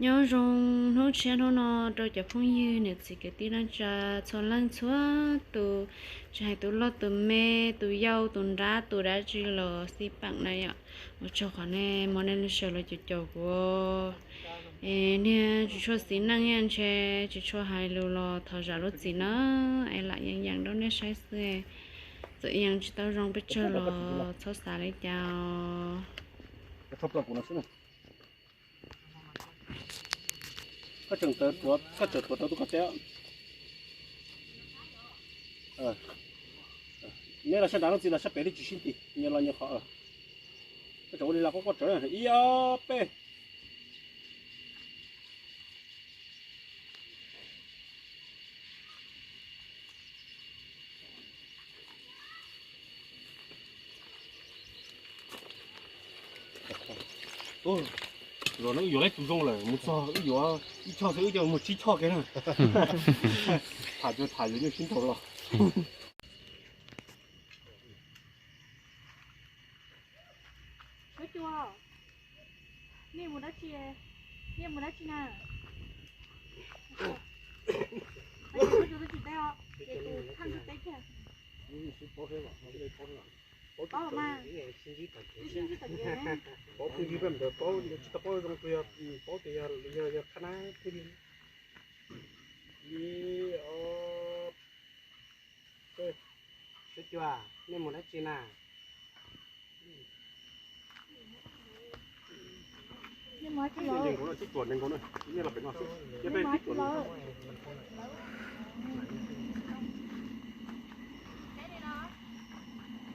Nyob zoo hnub tshiab hnub no rau cov phooj ywg niam txiv kwv tij neej tsa txhua leej txhua tus, tsis hais tus loj tus me, tus yau tus nrab tus dab tsi los xij peem na yom. Ua tsaug qhov nej muab nej lub sij hawm los caum caum kuv. Es niag tsis tshua xis neej thiab ntshe tsis tshua hais lus los thov zam lub txim na, es lam yees yees rau nej saib xwb. Txawm yees tsis tau zoo pes tsawg los txhob xav li cas os. Koj tseem tuav, koj tseem tuav tau tus koj teb. Neb los sab nrad no txiv, los sab pem twb tsis sib nti, nyias los nyias qhov. Koj tseem ua li los koj, koj tseem ib ob peb. Los no wb yuav lawv tus zoo lawm, mus txog wb yuav ib choj xwb, wb coj mus tsib choj kiag na. Tham tus tham yuav nyuaj sib nraus los. Suab Cua, nej mus dab tsi? Nej mus dab tsi na? Suab Cua twb tsis teb os, ces tus thaj twb teb kiag. Paub mas, twb sib ntsib tom kev, paub pheej yig pheej ntawd, paub tsis tau paub zoo, tsuas yog paub tias yog, yog qhab nab thiaj li. Ib ob peb. Suab Cua, nej mus dab tsi na?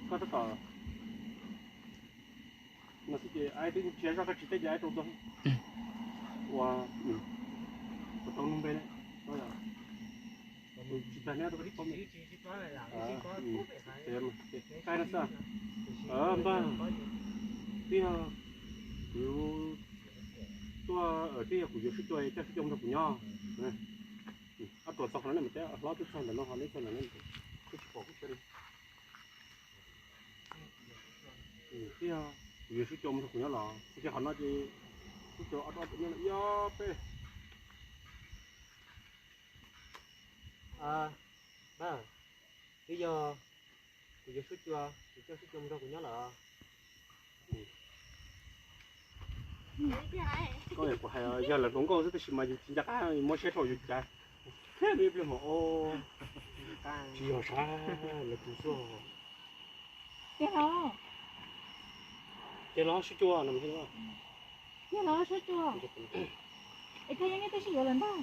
Koj tab tom no xwb ces twb tsis zoj, koj tsis teb ces rau tau. Ua, ua tau nub npe ne. Tsis tag neb rau koj tib paub me. Qaib no xwb. Npawg, twb yog kuv tuaj, twb yog kuv yuav Suab Cua, coj Suab Cua mus nrog kuv nyob. Ob tuam txog qhov no nej mam teb, hlob twb txog ntawm no ho neb txog ntawm no, kuv tsis pom kuv teb li. Twb yog kuv yuav Suab Cua mus nrog kuv nyob los, kuv ces qhov no ces Suab Cua ob tuam nyob ib ob peb. Npawg, twb yog kuv yuav Suab Cua, kuv coj Suab Cua mus nrog kuv nyob lawm. Koj kuv hais yog lawv hluas nkauj xwb, tab sis mas yus tsis nco qab, muab siab rau yus cas. Thiab me pliag mas o, tsis yog sab lawv tus xwb. Tiag los, tiag los Suab Cua no. Tiag los Suab Cua, es thaj yeeb neb twb sib yuav lawm ntag.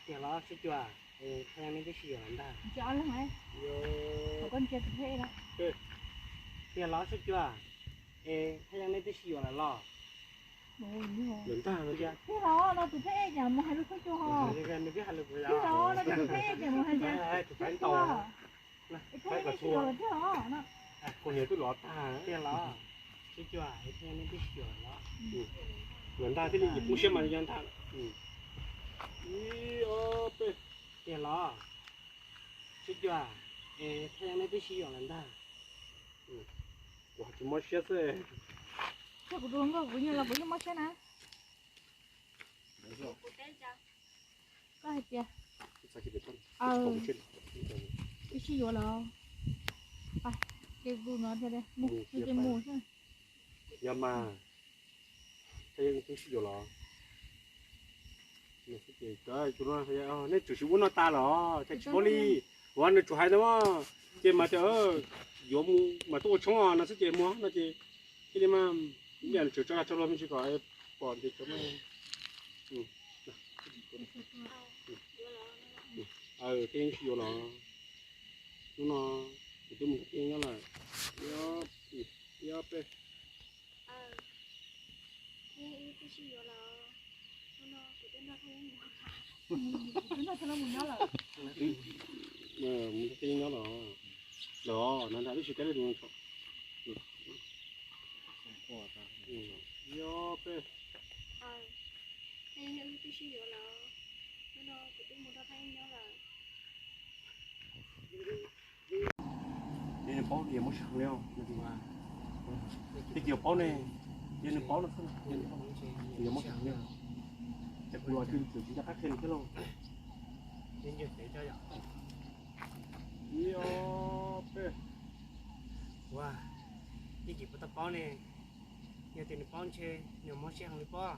Tiag los Suab Cua, es thaj yeeb neb twb sib yuav lawm ntag. Koj ntsia tus pheb lawm. Tiag los Suab Cua, es thaj yeeb neb twb sib yuav lawm los? Lawm ntag no tiag. Tiag los no tus pheb cas mus hais lus Suab Cua ho? Nws twb hais lus kuv yom. Tiag los no tus pheb cas mus hais tias Suab Cua. Es thaj yeeb neb sib yuav lawm tiag los? Kuv niam twb los tag. Tiag los Suab Cua, es thaj yeeb neb twb sib yuav lawm los? Lawm ntag thiaj li yim poob siab mas yog ntag. Ib ob peb. Tiag los Suab Cua, es thaj yeeb neb twb sib yuav lawm ntag. Kuv tsis mob siab xwb. Kuv tus hluas nkauj kuv los kuv yeej mob siab na. Koj hais tias twb sib yuav los, ces mus xwb. Yog mas, thaj yeeb twb sib yuav los? Nej tsuas sim ua noj tas los cas tsis paub li. Ua nws tsuas hais no, ces mas tias yuav mus mas tuaj ua tshoob no xwb ces mus no ces thiaj li mas, ib yam nws tseem tso dag tso luag me ntsis kom pom ntes cov. Thaj yeeb sib yuav los? Hnub no kuv twb mus nrog thaj yeeb nyob lawm. Ib ob peb. Mus nrog thaj yeeb nyob los? Los no nrad wb tsis teb li tus. Ib ob peb. Paub tias muab sib hawm li, twb tsis paub ne. Ces nws paub no xwb, ces nws paub. Yog muab tsis yog, ces kuv los tsis tsis nco qab qhia nws thiab lauj. Ib ob peb. Ua, yeej tsis paub tau paub ne. Yog tias nws paub ntshe nws muab sib heev li pob.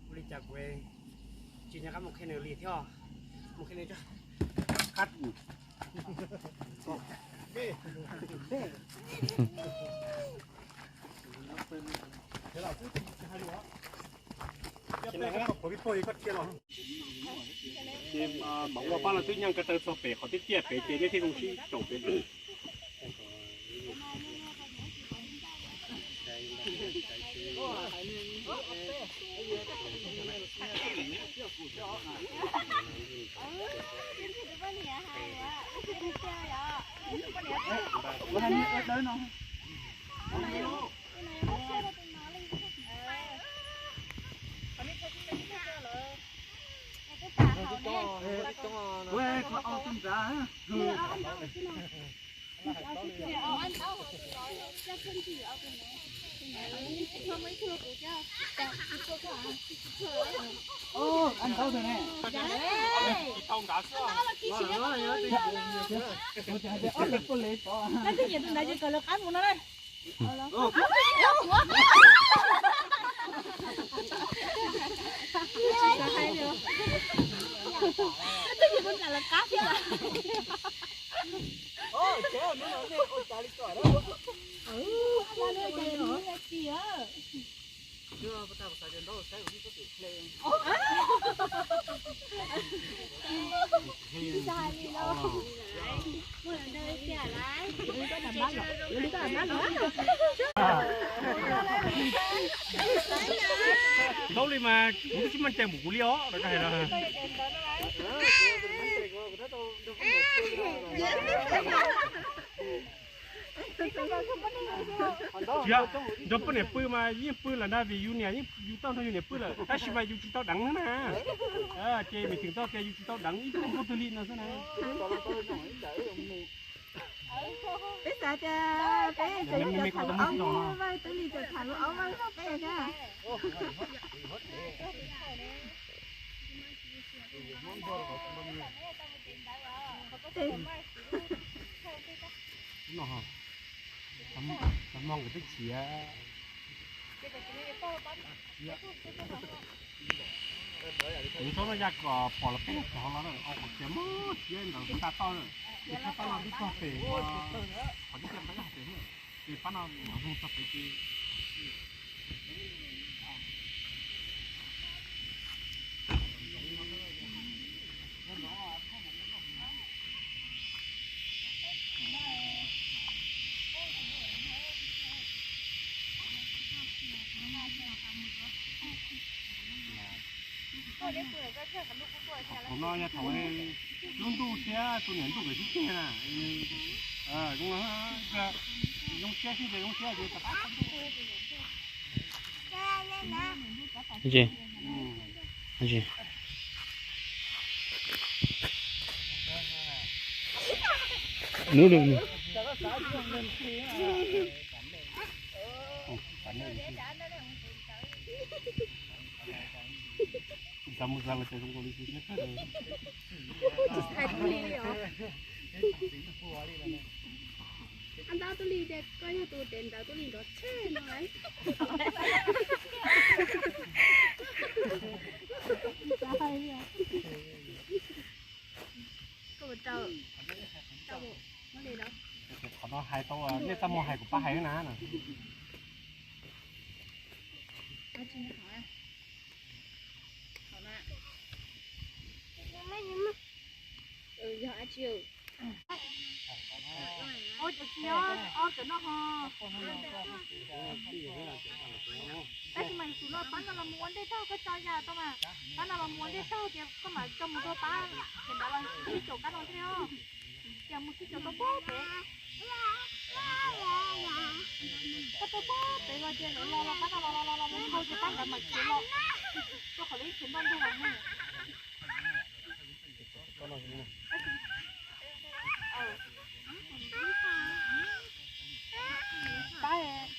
Ua li cas kuv tsis nco qab mus qhia nws li thiab. Mus qhia nws tso. Qab. Ces mam ua pab no twb nyeej ko taw txog pem qhov tiaj tiaj pem ces nej thiaj zoo sib caum pem. Tsis tau li mas kuv twb tsis muaj cai mus kuv li os. Tsis yog, nrog poj niam pw mas yeej pw lawm ntag vim yus niam yeej yus tau nrog yus niam pw lawm tab sis mas yus tsis tau deev na. Ces me tseem tau tias yus tsis tau deev ib tug twg li no xwb na. Peb xav tias peb tseem cov tham lus aub vaij twb li cov tham lus aub vaij no peb thiab. Cov Hmoob nkawd twb khiav. Kuv txhob no ya kom pom los peb yog cov los, qhov khiav muaj khiav ntawd kuv nta toj, ces peb pab no twb txog pem, qhov tib cia pab yog pem, ces pab no mam hu txog pem ces. Thaum no yog thaum lub ntuj thiab tus niam ntuj nkawd sib ceg na. Zoo siab sib ces zoo siab ces rov qab. Ntsis, ntsis. Nub nub nub. Xav mus xav los ces zoo nkaus li xwb thiab. Tsis hais tub li li os. Ab ntab tub li tias koj yog tus tes ntawd tub li nrov tshaj no lawm. Koj mus rau, rau muab li rau. Qhov no hais tau, nej txaj muag hais kuv pab hais na. Yog ab tsi. Ua cov txiv os, ob cov no ho. Tab sis mas yus xub no pab no los mus ua ntej tag koj tso yam tau mas, pab no los mus ua ntej tag tias koj mam coj mus rau pab, ces nrad los sib caum kab no thiab os. Ces mus sib caum tau pob pem, koj tau pob pem los ces lawv los los pab no los los los los mus nkaus ces pab nrad mam khiav los rau qhov lawv ib khiav nroj ntug los mus. Pab,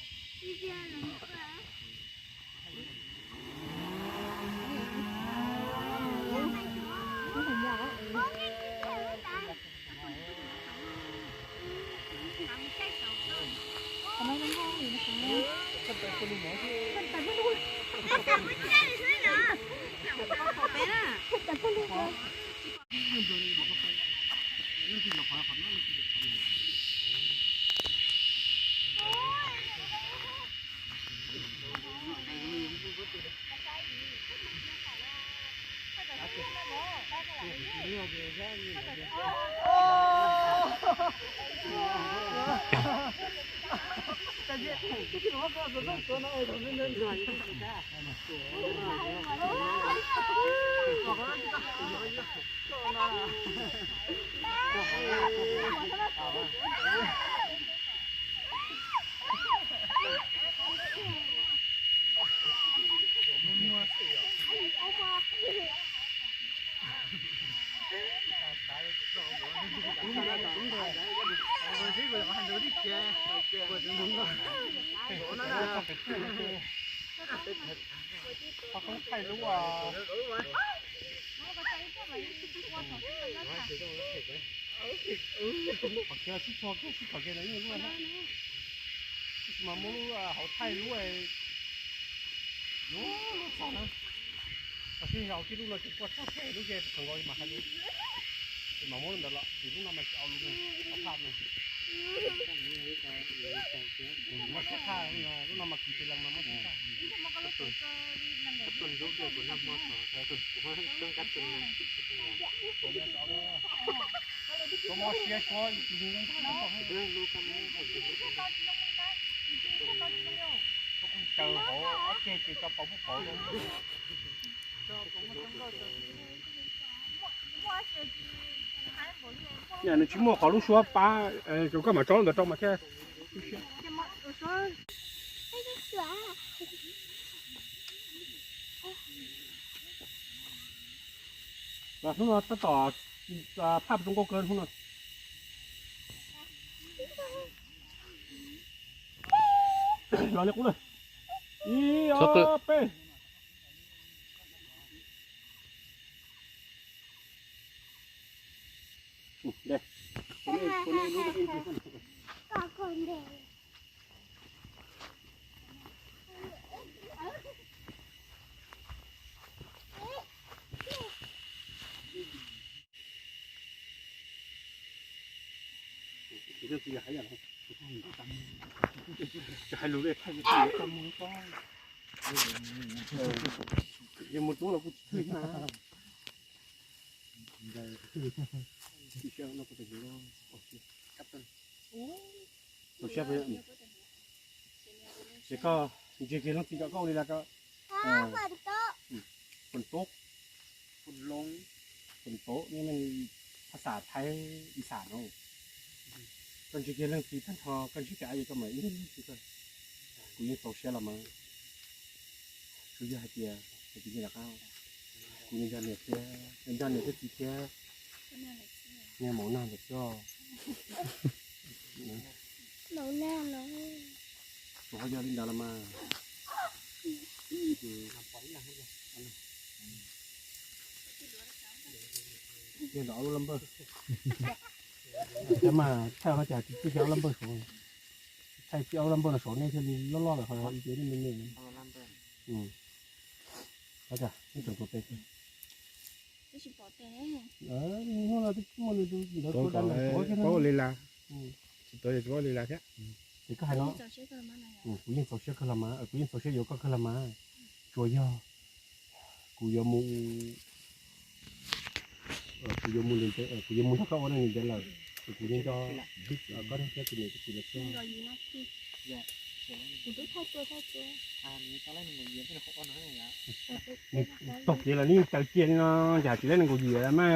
Qhov kiag sib txog kiag sib txog kiag no ib lub na. Tab sis mas muab lub hauv thaij lub, lub lub txog na. Tab sis hauv tib lub no ces kuaj txog kiag lub ze thaum nkaus mas hais li. Ces mas muab lub ntawd los vim lub no mas tsis au lus ne, qhov phaj no. Muab siab phaj, lub no mas kiv pes lees mas muab siab phaj. Koj mob siab suab tus ntag. Koj kuj caw hauv ob ceg ces tso pauv pub pauv. Nws tsis muaj qhov lub suab pab, koj mam tso ntawd rau mas thiaj. Hnub no tab tom phaj zoo nkauj kawg hnub no. Los li qub lawm. Ib, ob, peb. Tsis hais lus li, thaij li thaij li tau mus tau. Yog mus tub los kuj tsis thwj na. Txaus siab, ces koj ntsia kiag leej txiv kom koj ua li las ko. Pun tub, pun tub, phas xas Thaib ib xas no. Koj ntsia kiag leej txiv tag nrho, koj ntsib kiag ab yog koj mas ib leej txiv ko. Kuv yeej txaus siab los mas. Tsuas yog hais tias, hais tias nyob rov qab, kuv nyob nco niam thiab, nyob nco niam thiab txiv thiab. Niag maum nag ntawm koj. Tsuas yog li ntawd los mas. Niag ntawm ob lub lab npawj. Cov mas thaij no ces tsis txawj cov ob lab npawj saud. Thaij txij ob lab npawj no saud nej thiaj li loj loj lawm ho ib ce nej me me. Tab sis tseem tus tes. Hnub no twb muaj nws tus ntawd tuav dav ntawm tuav thiab na. Tsis tuav ces tsis muaj li lawm thiab. Ces koj hais no, kuv yeej txaus siab kawg los mas, kuv yeej txaus siab yuav koj kawg los mas. Tsuas yog kuv yuav mus, kuv yuav mus, kuv yuav mus nrog koj ua neej li ntawd lawm, ces kuv yeej nco koj thiab tus niam tus txiv lawm thiab. Txog kev los nws yeej tawv cia li no, yam tsis lab nees nkaum yim mas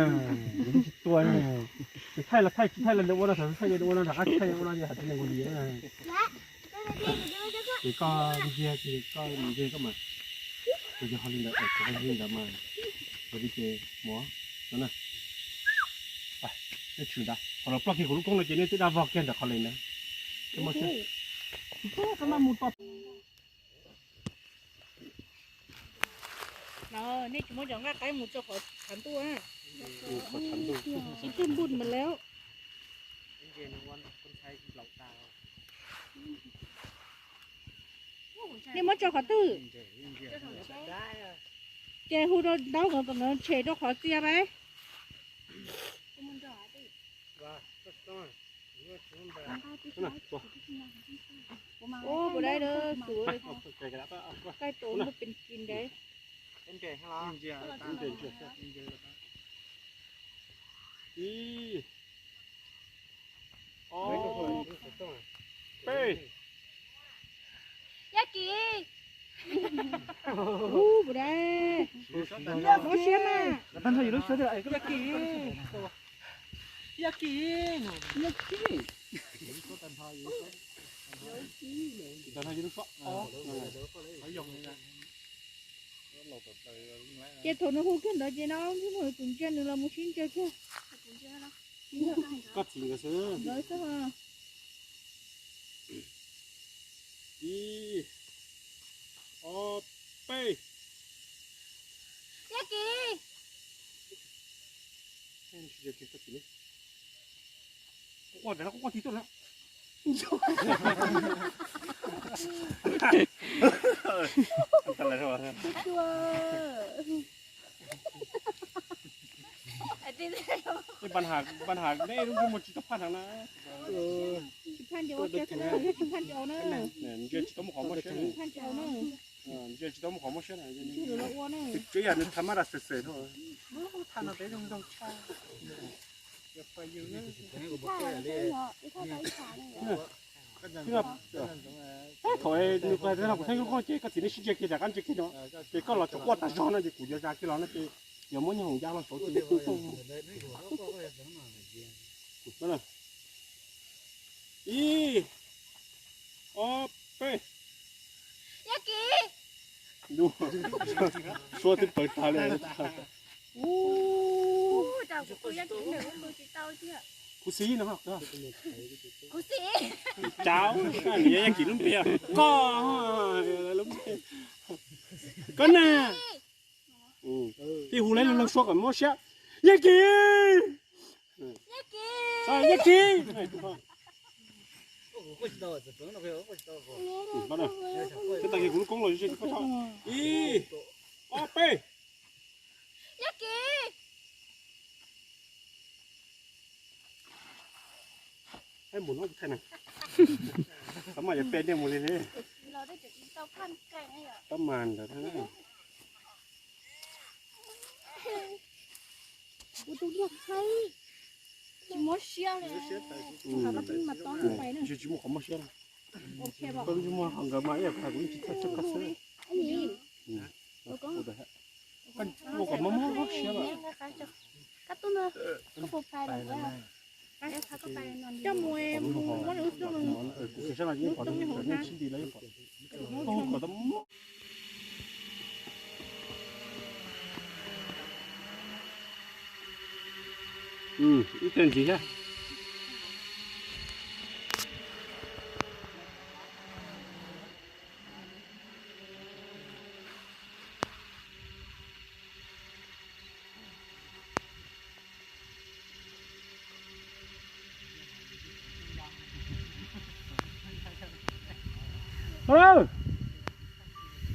nws twb tsis tuaj ne. Nws thaij los thaij, tsis thaij los nws ua no, thaum thaij ua no rov qab thaij ua no yam tsis nees nkaum yim na. Ces koj ntsia ces koj ntsia koj mas, kuv yog ho li ntawd, kuv ho li ntawd mas, kuv li ces mus no na. Nej tshwm ntawd, thaum los ploj kiag kuv lub koob no ces nej twb dab vog kiag ntawm qhov lees ntawd. Nej tsis muab cov nqaij qaib mus rau qhov tshav ntuj. Ib tug npun mas lawm. Nej muab rau qhov twg? Ces hu rau ntaub nkawd kom nkawd tshem rau qhov txias pab. Ua puas dai da, kuv qaij tus muaj pees kis ntawd. Ib, ob, peb. Yaj Kim. Ub, puas dai. Mob siab mas. Yaj Kim. Yaj Kim. Yaj Kim. Ces thaum nws hu kiag ntawd ces no tus ntsia nws los mus sib ntsia kiag. Koj txiv nkawd xwb. Ib, ob, peb. Yaj Kim. Quaj ntawd, quaj tig tuaj na. Pab has, pab has nej lub ntsej muag tsis tau phaj heev na. Tsis phaj ces ua kiag xwb na, yog tsis phaj ces ua na. Ntsia tsis tau muaj qhov muaj siab na. Tsis phaj ces ua na. Ntsia tsis tau muaj qhov muaj siab na. Tsuas yog nws tham maj das xwm xwm dhau. Thaum nws kuv hais tias kuv thaij lub qoj ces koj txiv nej sib ntsia kiag rov qab ntsia kiag no, ces koj los tsuas quaj tag zog no ces kuv yuav zas kiag los no ces yuav muab nyuag hoom ya los saud ces. Ib, ob, peb. Yaj Kim. Suab twb pawv tag li. Kuv xis no, kuv xis. Cav, nws yog Yaj Kim lub npe, koj lub npe, koj na. Tij hu lawv lub suab kom mob siab. Yaj Kim. Yaj Kim. Tag kis kuv lub koob los. Ib, ob, peb. Yaj Kim. Mus no, thaij na. Tab mas yuav pe nej mus li ne. Tab mas ntawd. Kuv tus yog thaij tsis mob siab li. Tsis muaj qhov mob siab. Koj tsis muaj ho nkawd mas ib yam kuv hais kuv yeej tsis thaij txog koj xwb. Koj ua kom mob mob siab lawm. Coj mus mus muab lub xyoo, lub xyoo ntawd nej sib nti lawm. Ib teg ntxiv thiab.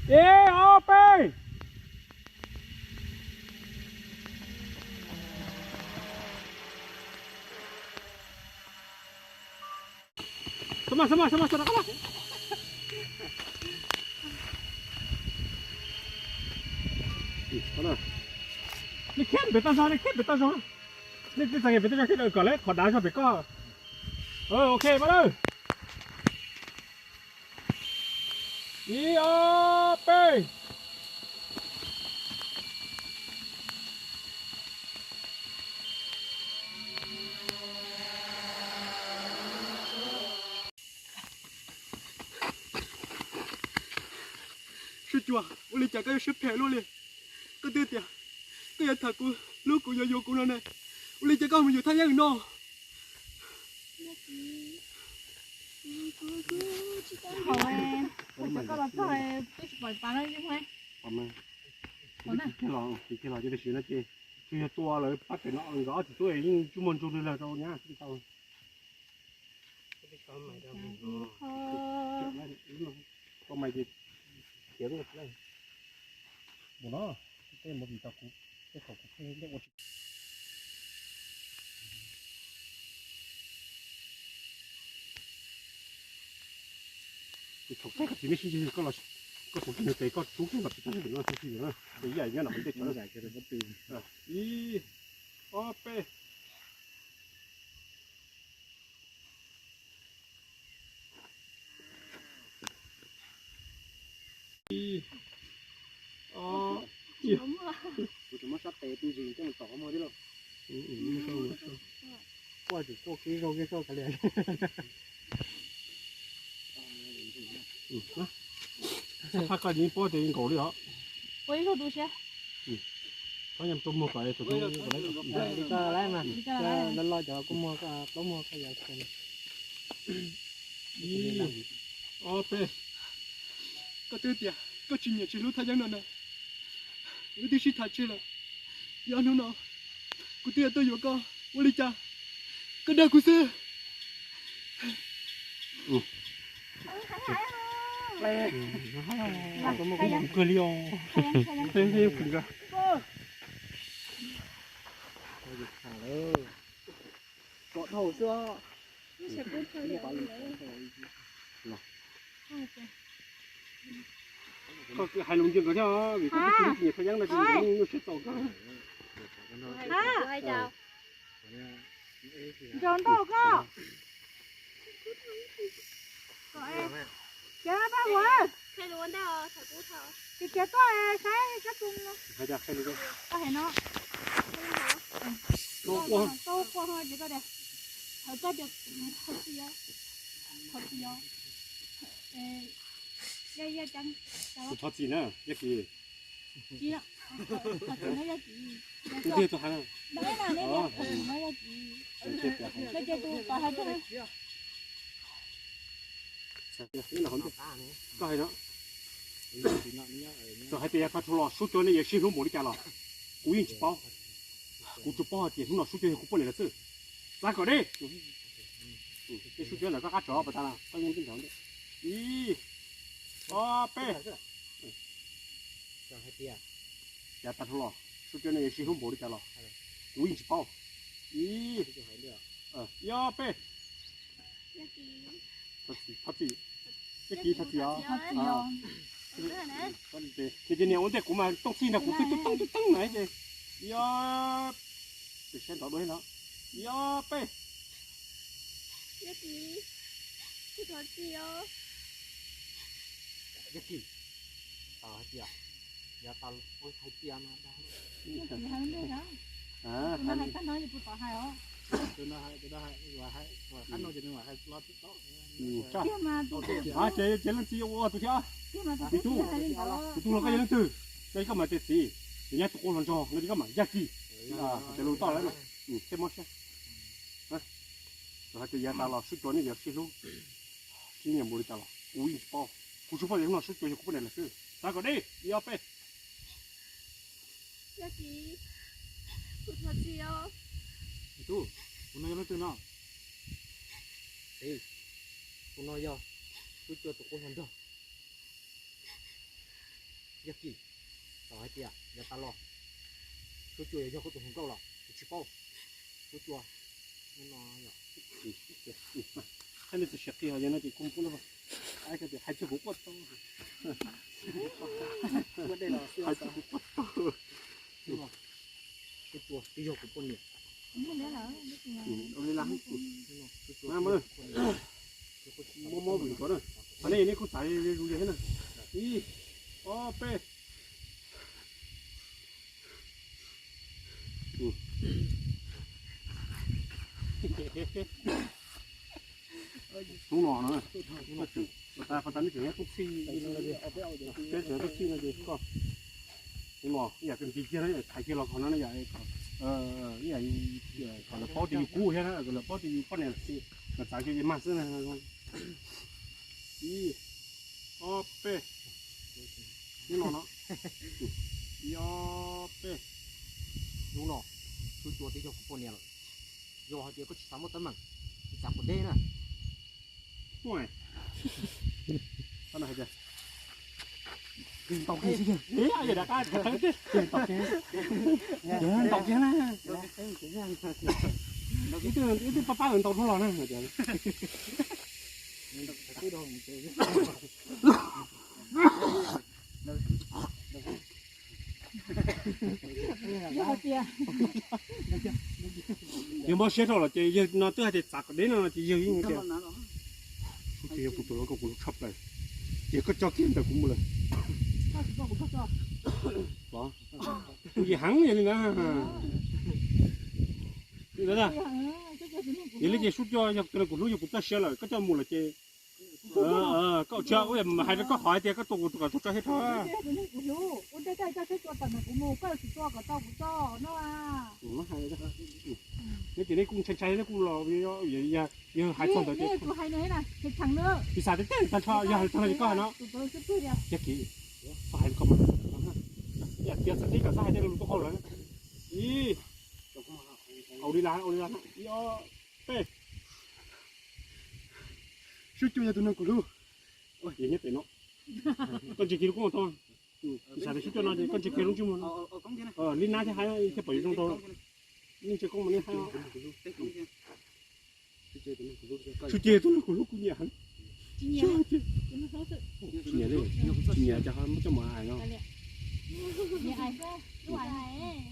Ib, ob, peb. Nej khiav pem toj zog, nej khiav pem toj zog. Nej txais pem toj zog thiab kom lawv qhov dav zog pem koj. Ok, pab lawm. Ib, ob, peb. Sib cuag, ua li cas koj yuav siab phem luaj li? Koj twb tias koj yuav tham kuv, hlub kuv, yuav yuav kuv no ne. Ua li cas koj mus yuav thaj yeeb no? Koj los txog twb tsis pom pas no. Los, los tiam sis no ces tsuas yog tua lawv pab pem no nkawd ob txiv tub yeej tsis muaj ntsug li lawm rau nyab tau. Ua mas ces khiav mus no. Tej movie tau kuv, tej thaum kuv pheej ua tsis. Thaum peb koj txiv nej sib ntsib koj los, koj thaum koj nws tes koj rub kiag los tsis tau no xwb no, tes ib yam nyob no ntej cov. Ib, ob, peb. Ib, ob, ib. Kuv tsis muab sab tes pw ntsis coj mus tom qhov muag thiab lauj. Quaj ces quaj kiag zog kiag zog kav liam. Xab phaj koj yeej paub tias nkaus li os. Ua ib zaug tu siab. Txhob nyam rau muag kom tus li koj laib mas, loj loj cov kua muag plaub muag koj yuav. Ib, ob, peb. Koj twb tias koj tsis nyiam tsis hlub thaj yeeb no na, wb twb sib tham tseg lawm. Yog hnub no kuv twb yuav tuaj yuav koj, ua li cas koj dag kuv xwb? Kawg li os. Kom dhau xwb. Koj hais lus ntsia nkawd thiab, vim koj twb tsis nyiam thaj yeeb no ces nkawd yeej nyuaj siab txaus kawg. Nrog ntau koj. Kiag pab huv. Kiag kiag tuaj saib kab tus no. Koj hais no. Tau quaj ces koj tias, thov txim, thov txim, thov txim. Kuv thov txim na, Yaj Kis. Kuv twb tuaj hais na. Koj hais no, txawm hais tias yav tag dhau los Suab Cuas nej yuav sib hlub npaum li cas los kuv yeej tsis paub. Kuv tsuas paub hais tias hnub no Suab Cuas yog kuv poj niam lawm xwb. Txav kom deb. Tej Suab Cuas ntawm koj qab tso pas tas, koj yeej nrov. Ib, ob, peb. Yav tag dhau los Suab Cuas nej yuav sib hlub npaum li cas los kuv yeej tsis paub. Ib, ib, ob, peb. Thov txim, Yaj Kis thov txim os. Ces niag ua ntej kuv mas tooj txij ntag, kuv pheej tub teeb tub teeb na ces, ib, ob, peb, saib nrov dua no, ib, ob, peb. Yaj Kis, kuv thov txim os. Yaj Kis, tau hais tias, yog tau hais tias no, tus no hais tag no yog tus tom hais os. Tus no hais, tus no hais, tus no hais, tus no hais los tsis tau. Ces, ces leej txiv ua tus thiab. Tus tub, tus tub los koj yog leej twg? Koj mas tias txiv, ces nyob tus qub hluas nraug no ces koj mas Yaj Kis. Ces lus toj lawm, tej mob siab. Txawm hais tias yav tas los Suab Cuas nej yuav sib hlub, sib nyiam npaum li cas los kuv yeej tsis paub. Kuv tsuas paub tias hnub no Suab Cuas yog kuv poj niam lawm xwb. Txav kom deb, ib, ob, peb. Yaj Kis, kuv thov txim os. Tub, tus no yog leej twg no? Tus no yog Suab Cuas tus qub hluas nraug. Yaj Kis, txawm hais tias yav tas los Suab Cuas yuav yog koj tus hluas nkauj los kuv tsis paub. Suab Cuas, hnub no yog, hais tias kuv quaj tau, hais tias kuv quaj tau. Suab Cuas twb yog kuv poj niam. Mob mob vwm ko na. Qhov nej nej kuj xav zoo zoo thiab na. Ib, ob, peb. Hnub no na, tas pas tas nej tseem nyob tub txij, peb tseem nyob tub txij no ces koj, hnub no ib yam kawg nti kiag na, thaiv kiag los qhov no na yom, ib yam kom lawv paub tias yus kub thiab na, kom lawv paub tias yus poj niam los txav kiag ces mag xwb na. Ib, ob, peb. Hnub no no, ib, ob, peb. Hnub no Suab Cuas twb yog kuv poj niam lawm. Yog hais tias koj tsis xav muaj teeb meem, tsis xav quav deb na. Muaj, koj no hais tias Ntaus kiag xwb, ntaus kiag, ntaus kiag na. Ib tug pab pab ntaus dhau los na. Yawg mob siab dhau los ces yawg no twb hais tias txav kom deb no no ces yawg yeej tias, kuv tus los koj kuv lub tshaj plaws, ces koj coj kiag ntawm kuv mus lawm. Kuv yim heev yog li ntawd. Yog li ces sub cua yog tus neeg kuv hlub yog kuv txoj sia lawm, koj coj mus lawm ces koj tsis hais rau koj qhov hais tias koj tua kuv kom tau tso siab rau. Neb ces neb kuj ntshai ntshai neb kuj los, yog hais txog ntawd ces, piv xam tias tag nrho yog hais txog no ces koj hais no. Yog kiv, txhob hais li ko mas. Yam tias txawm tib kam txhob hais tej lus tuaj hauj lawm. Ib, ua li las, ua li las, ib ob peb. Sub cua yog tus neeg kuv hlub. Nyob pem no, koj ntsia kiag lub koob tod. Piv xam tias sub cua no ces koj ntsia kiag lub ntsej muag no. Li nab thiab haib thiaj pom yuav zoo rau. Nej ntsia koob mas nej haib. Sub cua yog tus neeg kuv hlub, kuv nyiam heev. Tsis nyiam li, tsis nyiam ces ho muab coj mus hais no. Sub cua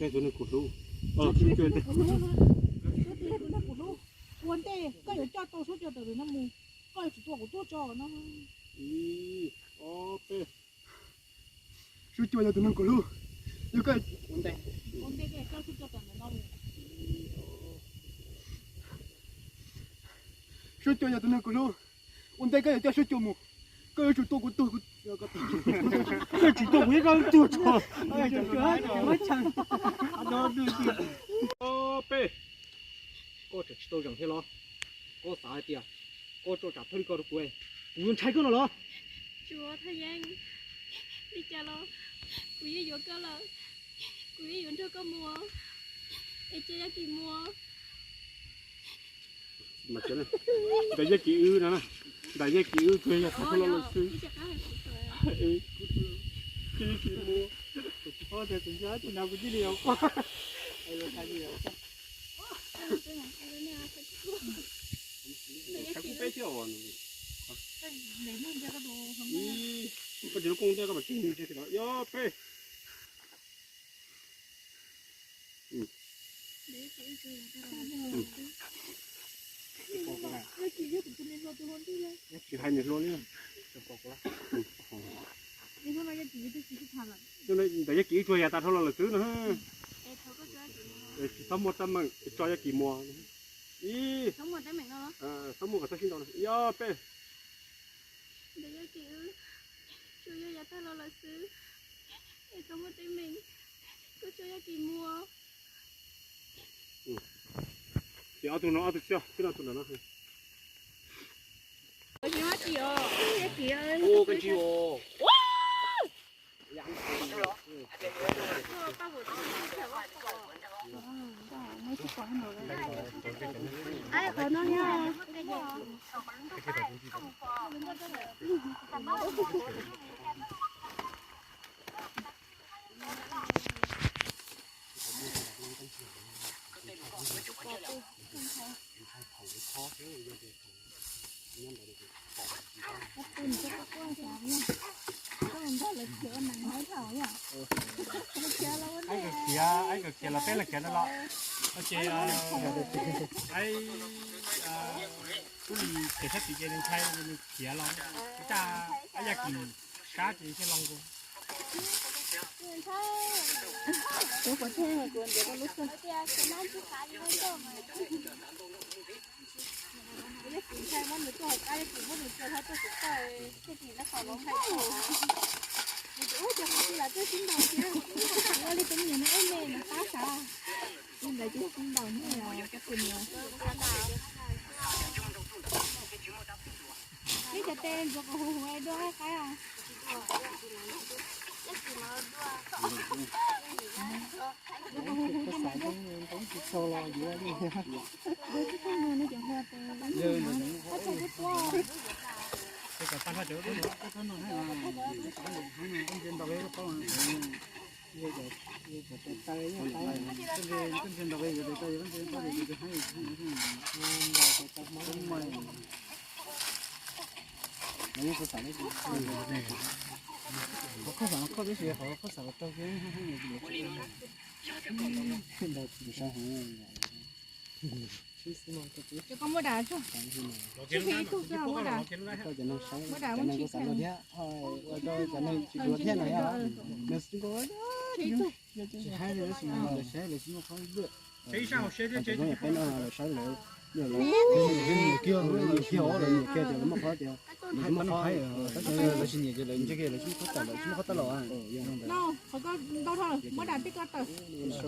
yog tus neeg kuv hlub. Sub cua yog tus neeg kuv hlub. Ua ntej koj yuav coj tau sub cua ntawm no mus, koj yuav tsum tua kuv tuaj tso no. Ib, ob peb. Sub cua yog tus neeg kuv hlub. Yog koj, ua ntej, sub cua yog tus neeg kuv hlub. Ua ntej koj yuav coj sub cua mus, koj yuav tsum tua kuv tuag. Koj yuav tsum tua kuv ib koj tuag tso. Peb, koj tseem tsis tau zeem thiab los? Koj xav hais tias koj tso tsam thawj li ko rau kuv, kuv yuav ntshai koj no los? Tsuav thaj yeeb, li cas los kuv yeej yuav koj lawm, kuv yeej yuav nrog koj mus, es cia Yaj Kim mus. Ntam Yaj Kim wb no, ntam Yaj Kim wb tsuas yog tham thauj los lawm xwb. Cia Yaj Kim mus. Koj tsis lub koob ntej koj mam tsis ntsia tsis tau. Ib ob peb. Tsis hais niam hluas li. Ntawm Yaj Kim wb tsuas yav tas dhau los lawm xwb no. Tsis txhob muaj teeb meem, tso Yaj Kim mus. Ib, txhob muaj kom txawj sib ntaus no. Ib ob peb. Ntawm Yaj Kim wb tsuas yog yav tag los lawm xwb, es txhob muaj teeb meem, koj tso Yaj Kim mus. Ces ob tug no ob tug tsis, tsis no tus ntawm no. Ua koj ntsis os. Aib kawg khiav, aib kawg khiav los peb los khiav no los. No ces aib, tub li ces sab tim ces nws ntshai nws khiav los. Ib tag aib Yaj Kim sab ces thiaj los nkaus. Ib cov tes ntsuav kom huv huv es dua qaib qaib os. Koj muab dam tso. Muab dam. Muab dam, muab tsis thiab. Tsis haib li, saib lawv tsis muaj qhov dua. Peb no lawv saib lawv, lawv nyiam kiag, lawv nyiam kiag, lawv nyiam kiag ces lawv muaj qhov tias lawv tsis muaj qhov, lawv tsis nyiam ces lawv ntshe lawv tsis muaj qhov tawm, lawv tsis muaj qhov tawm los. No, qhov koj ntau dhau lawm, muab dam tij koj tawm.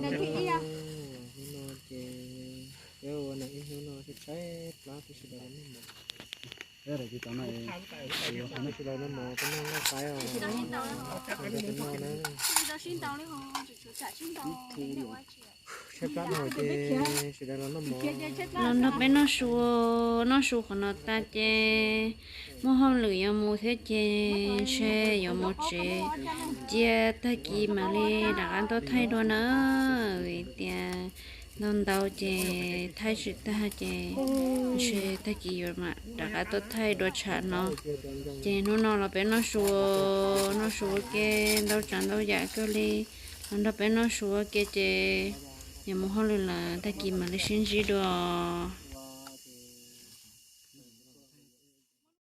Dam tij ib yam. Hnub no ces peb ua neej ib hnub no tshaib tshaib plab, peb sawv daws los noj mov. Peb sawv daws noj mov, peb noj nqaij qaib os. Tshaib plab no ces sawv daws los noj mov. Los nrog peb noj su, noj su qhov no tas ces muaj hauj lwm yuav mus thiab ces ntshe yuav mus tsev. Cia tag kis mam li rov qab tuaj thaij dua na, vim tias ntau ntau ces thaij tsis tag ces ntshe tag kis yuav mam rov qab tuaj thaij dua tsham no. Ces hnub no los peb noj su, noj su ua ke ntau tsav ntau yam kawg li, los nrog peb noj su ua ke ces yuav mus hauj lwm lawm, tag kis mam li sib ntsib dua.